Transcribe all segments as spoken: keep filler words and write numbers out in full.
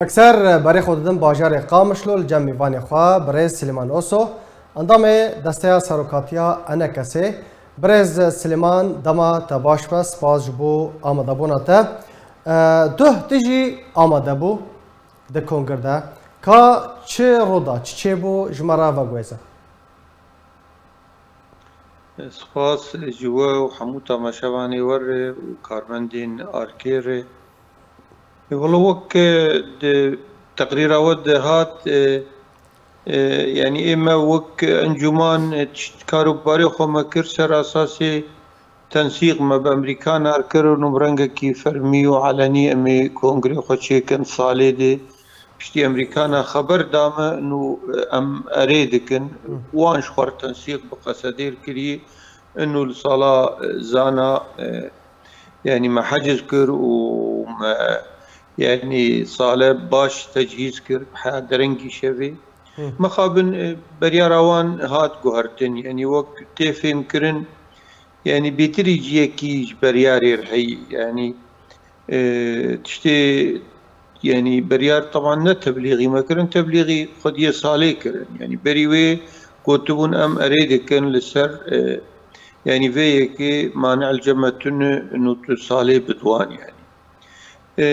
Ekser berê xwe didin bajarê Qamişlo li cem mîvanê xwe birêz Silêman Oso, endamê Desteya Serokatiya ENKSê. Birêz Silêman, dema te baş be, spas ji bo amadebûna te. E, duh tu jî amade bû di kongir de. Ka çi rû da, çi çêbû, ji me re veguhêze. Spas ji we û hemû temaşevanê we re û karmendên Arkê re. Wele wek, e, di teqrîra we de hat, e, e, yanî ê me wek encûman, e, tişt-, kar û barê xwe me kir ser esasê tensîq me bi Amerîkan ar kirin û bi rengekî fermî û elenî em ê kongrê xwe çêkin salê de. Piştî Amerîkana xeber da me, nû, e, em erê dikin. Wan ji xwe re tensîq bi qesedêr kirî. Û li sala, e, zana, e, yanî me heciz kir û me, yanî sale baş tecihîz kir, heya derengî şevê. Mixabin, e, beryara wan hat guhertin, yanî wek tê fêhm kirin, yanî bêtirî cihekî ji beryarê re heyî, yanî, e, tiştê, yanî beryar teban ne teblîxî me kirin, teblîxî xwediyê salê kirin. Yanî berî wê gotibûn em erê dikin li ser, e, yanî vê yekê mane el cem me tune nû tu salê bidwan yanî. E,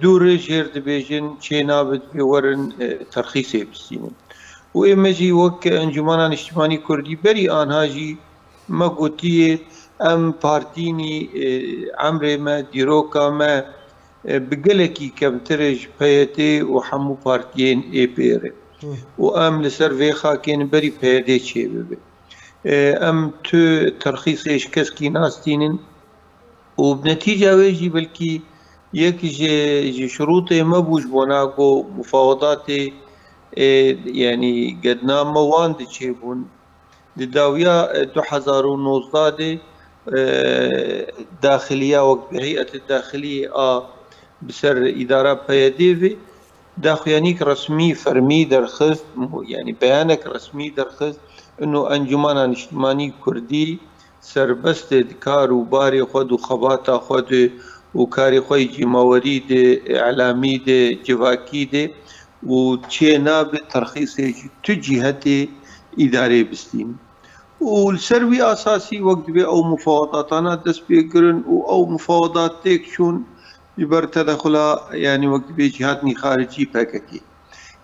dû rê jêr dibêjin, çê nabe, divê werin, e, terxîsê bistînin. Û ê me jî wek Encûmena Niştimanî Kurdî berî anha jî me gotiye, em partînî, e, emrê me, dîroka me, e, bi gelekî kemtir e ji P Y D û hemû partiyên ê pê re. Û em li ser vê xakên berî P Y D çêbibe. E, em tu terxîsê ji keskî nastînin. Û bi netîca wê jî belkî yek ji, ji şirûtê me bû ji bona ku mufawedatê, e, yanî gedna me wan diçêbûn. Di dawiya, e, du hezar û nozdeh de, e, daxiliya wek bi heyetê daxiliyê a bi ser îdara P Y D ve daxuyanîk resmî fermî derxist, yanî beyanek resmî derxist, ino Encûmena Niştimanî Kurdî serbest e di kar û barê xwe de û xebata xwe de û karê xwe yê cîmawerî de, îlamî de, civakî de û çê nabe terxîsê ji tu cîhetê îdarê bistîn. Û li ser wî asasî wek divê ew mufawedatana dest pê kirin û ew mufawedat têk çûn ji ber tedexula, yanî wek divê cîhatnî xaricî P K K.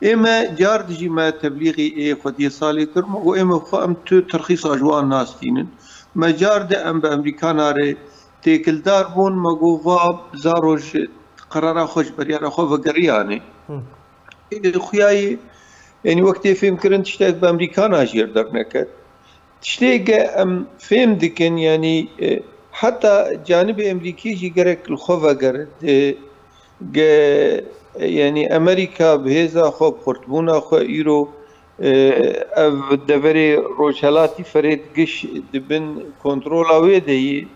Ê me car dijî me teblîxî ê xwediyê salê kir, me got, ê me xwe em tu terxîsa ji wan nastînin. Me car de em bi Amerîkana re têkildar bûn, me got, va za roj qerara xwe ji beryara xwe vegeriyane. Ê xuyayê, yanî wek tê fêhm kirin tiştek bi Amerîkana jêr derneket. Tiştê ge em fêm dikin, yanî, e, heta canibê Amerîkî jî gerek li xwe vegere. Di, ge, e, yanî Amerîka bi hêza xwe, bi xurtbûna xwe îro, e, ev deverê Rojhelatî Ferêt giş di bin kontrola wê de yî.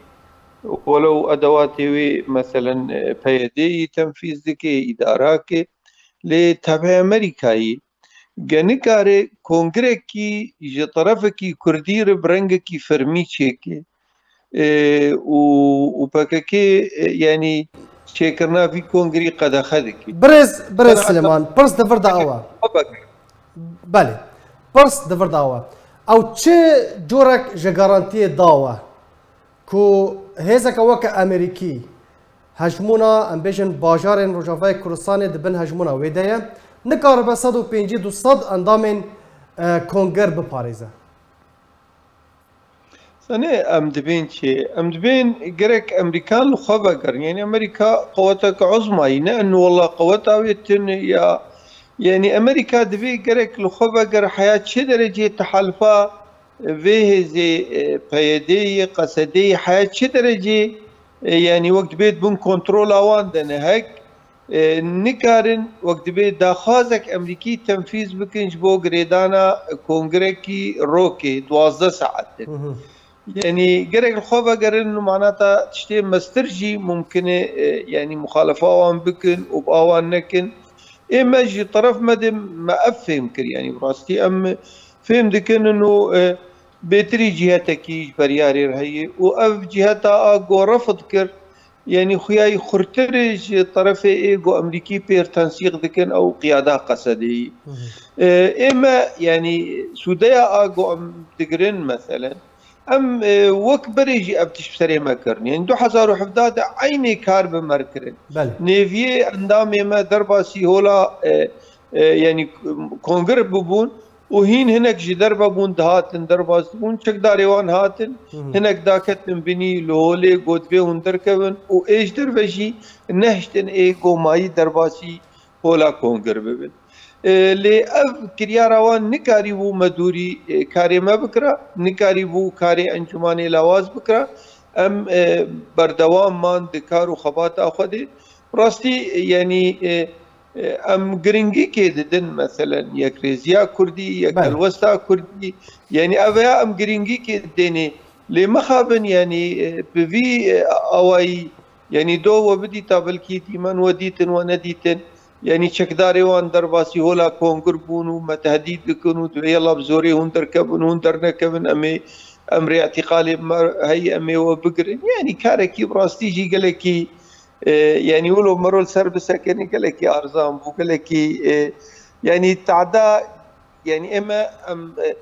Welew edewatê wê, meselen, e, P Y D yî tenfîz dike, îdara ke, lê tevê Amerîkayî. Ge nikare kongrekî ji terefekî kurdî re bi rengekî fermî çêke, e, û, û P K K, e, yanî çêkirina vî kongrî qedexe dike. Birêz, birêz Silêman, pirs di vir de ew e. Belê. Pirs di vir de ew e. Ew çi corek ji garantiyê da we? Ku hêzeke weke Amerîkî hejmûna, em bêjin, bajarên Rojavayê Kurdistanê di bin hejmûna wê de ye, nikaribe sed û pêncî du sed endamên, e, konger biparêze. Zanê, em dibên çi? Em dibên gerek Amerîkan li xwe vegerin. Yanî Amerîka qeweteke uzma yî, ne eno wela qeweta wê tune ya. Yanî Amerîka divê gerek li xwe veger, heya çi derecê tehalifa vê hêzê, e, P Y D'yê, Qesedeyê heya çi derecê, e, yanî wek dibê di bin kontrola wan de ne hek, e, nikarin wek dibê daxwazek Amerîkî tenfîz bikin ji bo girêdana kongrekî rokê duwazdeh saet de. Yanî gerek li xwe vegerin, nû manata tiştê mestir jî mumkin e, e, yanî muxalefa wan bikin û bi awan nekin. Ê me ji teref me de me ev fêm kir, yanî bi rastî em fêm dikin û, e, bêtirî cîhetekî ji beryarê re heye û ev cîheta a ku refd kir, yanî xuyayî xurtir ji terefê ê ku Amerîkî pêr tensîq dikin ew qiyada Qesedê yî. Hı hı. E, ê me, yanî sûdeya a ku em digirin, meselen, em, e, wek berê jî ev tişt bi serê me kirin. Yanî du hezar û hevdeh de eynê kar bi me re kirin. Belê. Nêviyê endamê me derbasî hola, e, e, yanî kongir bibûn û hîn hinek ji derve bûn, dihatin, derbas dibûn, çekdarê wan hatin, Hı hı. hinek daketin binî li holê, got, "Divê hûn derkevin," û ê ji derve jî nehiştin ê ku mayî derbasî hola kongir bibin. E, lê ev kiryara wan nikarîbû me dûrî, e, karê me bikira, nikarîbû karê encûmanê lawaz bikira. Em, e, berdewam man di kar û xebata xwe de. Rastî, e, yanî, e, e, em giringîkê didin, meselen, yekrêziya Kurdî, Belê. yekhelwesta Kurdî. Yanî ev ya em giringîkê didênê. Lê mixabin, yanî, e, bi vî, e, awayî, yanî do we bidîta belkî dîmen we dîtin, we nedîtin. Yanî çekdarê wan derbasî hola kongir bûn û me tehdît dikin û divê yela bi zorê hûn derkevin, hûn dernekevin, em ê, em rê îtîqalê me heye, em ê we bigirin. Yanî karekî bi rastî jî gelekî, e, yanî wilo me rol ser bisekinî gelekî arzan bû, gelekî, e, yanî tehda, yanî ê me em, e,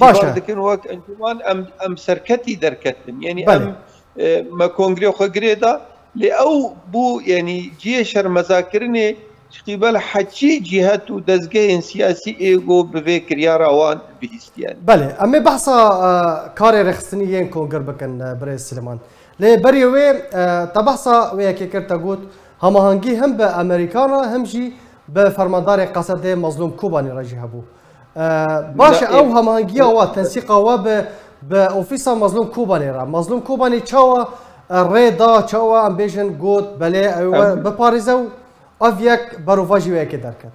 Baş e. îtîbar dikin wek encûman em, em serketî derketin. Yanî Belê. em, e, me kongrê xwe girê da, lê ew bû, yanî cihê şermezakirinê ji qîbel heçî cihet û dezgehên siyasî ê ku bi vê kiryara wan bihîstiyen. Belê, em ê behsa, e, karê rêxistinî yên kongir bikin, e, birêz Silêman. Lê berî wê, e, te behsa wê yekê kir, te got, hemahengî hem bi Amerîkan re hem jî bi fermandarê Qesedê Mazlûm Kobanî re jî hebû. E, baş e, Ne, ew em, hemahengiya we, tensîqa we bi, bi ofîsa Mazlûm Kobanî re. Mazlûm Kobanî çawa, e, rê da, çawa em bêjin got, belê ew we Em. biparêze û ev yek berovajî wê yekê derket?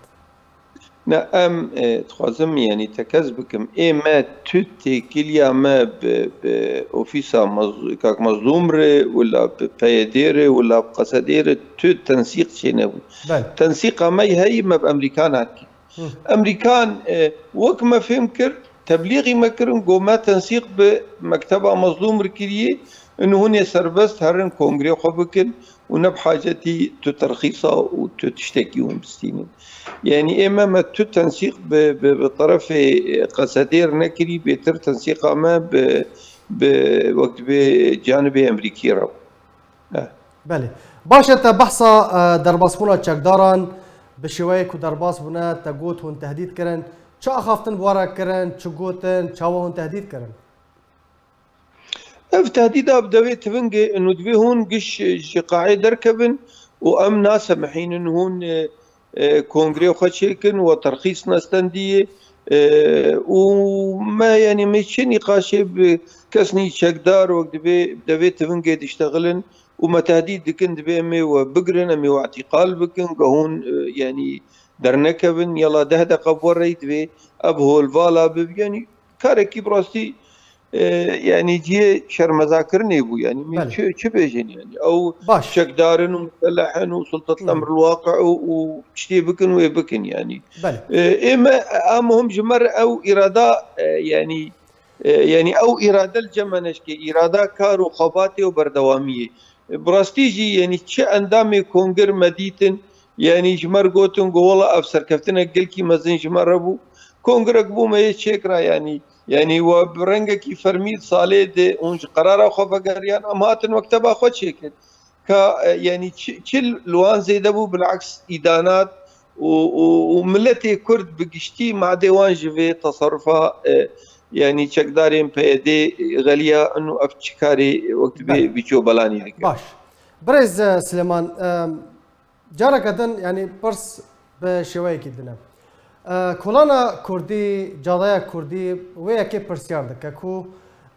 Ne, em, e, dixwazim, yanî tekez bikim. Ê me tu têkiliya me bi, bi ofîsa Maz-, Kak Mazlûm re, wila bi P Y D re, wila bi Qesedê re, tu tensîq çênebû. Belê. Tensîqa me heyî me bi Amerîkan hat kir. Hı. Amerîkan, e, wek me fêm kir, teblîxî me kirin, got me tensîq bi Mekteba Mazlûm re kiriye, û hûn ê serbest herin kongrê xwe bikin û ne bi hacetî tu terxîsa û tu tiştekî hûn bistînin. Yanî ê me, me tu tensîq bi, bi, bi terefê, e, Qesedê re nekirî, bêtir tensîqa me bi, bi wek dibê canibê Amerîkî re bû. Eh. Belê. Baş e, te behsa, e, derbasbûna çekdaran bi şêweyê ku derbas bûne, te got hûn tehdît kirin. Çi axaftin bi we re kirin, çi gotin, çawa hûn tehdît kirin? Ev tehdîda bi devê tivingê û divê hûn giş ji qehê derkevin û em nasemihînin hûn, e, e, kongrê xwe çêkin, we terxîs nestendiyê, e, û me, yanî me çi nîqaşê bi kesnî çekdar wek divê devê tivingê diştexilin û me tehdît dikin, divê em ê we bigirin, em ê we îtîqal bikin, ku hûn, e, yanî dernekevin, yala deh deqa bi we re divê ev holvala bibe. Yanî karekî bi rastî, e, yanî cihê şermezakirinê bû. Yanî min Belê. çi, çi bêjin yanî? Ew Baş. çekdarin û miseleh in û sultetel Hı. emr waqi û, û tiştê bikin wê bikin yanî. Belê. E, ê me, a muhim ji me re ew îrada, e, yanî, e, yanî ew îrade li cem me neşkê, îrada kar û xebatê û berdewamiyê. E, bi rastî jî, yanî çi endamê kongir me dîtin, yanî ji me re gotin ku wela ev serkeftinek gelkî mezin ji me re bû. Kongirek bû me yê çêkira, yanî, yanî we bi rengekî fermî di salê de hûn ji qerara xwe vegeriyan, em hatin mekteba xwe çêkir. Ka, e, yanî çi, çi li wan zêde bû, bilaks îdanat û, û, û miletê Kurd bi giştî madê wan ji vê teserufa, e, yanî çekdarên P Y D xeliya in û ev çi karê wek dibê Belê. bîço belanî dike. Baş. Birêz, e, Silêman, e, careke din, yanî pirs bi şêweyekî din e. E, Kolana Kurdî, Cadaya Kurdî wê yekê pirsyar dike ku,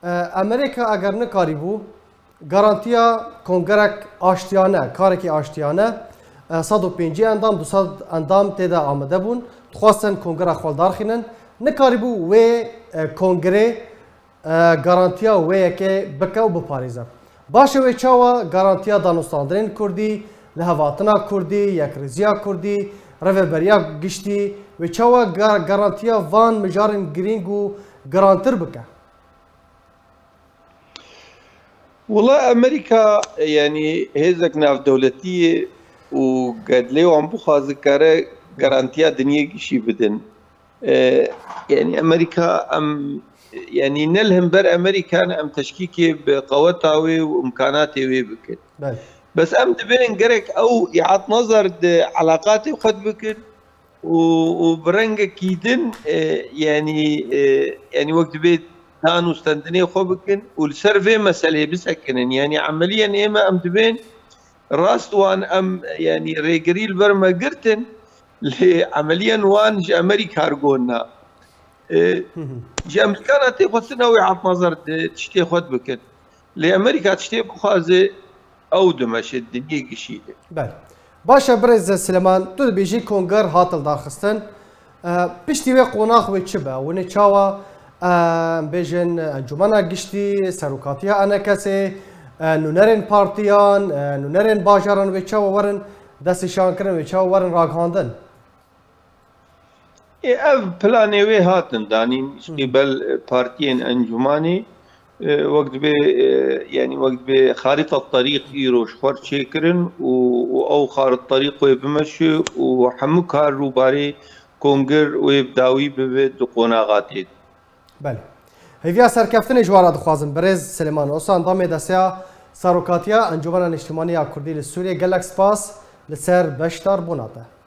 e, Amerîka eger nikarîbû garantiya kongerek aştiyane, karekî aştiyane, e, sed û pêncî endam, du sed endam tê de amade bûn, dixwestin kongera xwe li dar xînin, nikarîbû wê, e, kongerê e, garantiya wê yekê bike û biparêze. Baş e, wê çawa garantiya danûstandinên kurdî, lihevhatina kurdî, yekrêziya kurdî, rêveberiya giştî, wê çawa ga-, garantiya van mijarên girîng û girantir bike? Wela Amerîka, yanî hêzek navdewletî ye û gedlê wan bixwaze kare garantiya dinyê gişî bidin. E, yanî Amerîka em, yanî ne li hember Amerîka ne em teşkîkê bi qeweta wê û imkanatê wê bikin. Belê. Bes em dibên gerek ew îat nazar di elaqatê xwe bikin û, û bi rengekî din, e, yanî, e, yanî wek dibê dan û stendinê xwe bikin û li ser vê meseleyê bisekinin. Yanî emeliyen ême em dibên rast wan em, yanî rêgirî li ber me girtin, lê emeliyen wan ji Amerîka re got na. E, Hı hı. Ji Amerîkana tê xwestin ew ê hatnazar di tiştê xwe dibikin. Lê Amerîka tiştê bixwaze ew dimeşe dinyê gişî de. Belê. Baş e, birêz Silêman, tu dibêjî konger hat hildaxistin. E, piştî wê qonax wê çi be? Hûn ê çawa, e, em bêjin, Encûmena Giştî, Serokatiya ENKSê, e, nûnerên partiyan, e, nûnerên bajaran wê çawa werin destnîşankirin, wê çawa werin ragihandin? Ê, ev planê wê hatin danîn ji Hı. qîbel partiyên encûmanê, e, wek dibê, e, yanî wek dibê xarîta terîq îro ji xwe re çêkirin û, û ew xarit terîq wê bimeşe û hemû kar rûbarê kongir wê bi dawî bibe di qonaxa tê de. Belê. Hêviya serkeftinê ji we re dixwazim, birêz Silêman Osan, damê desteya Serokatiya Encûmena Niştimanî ya Kurdî li Sûriyê, gelek spas li ser beşdarbûna te.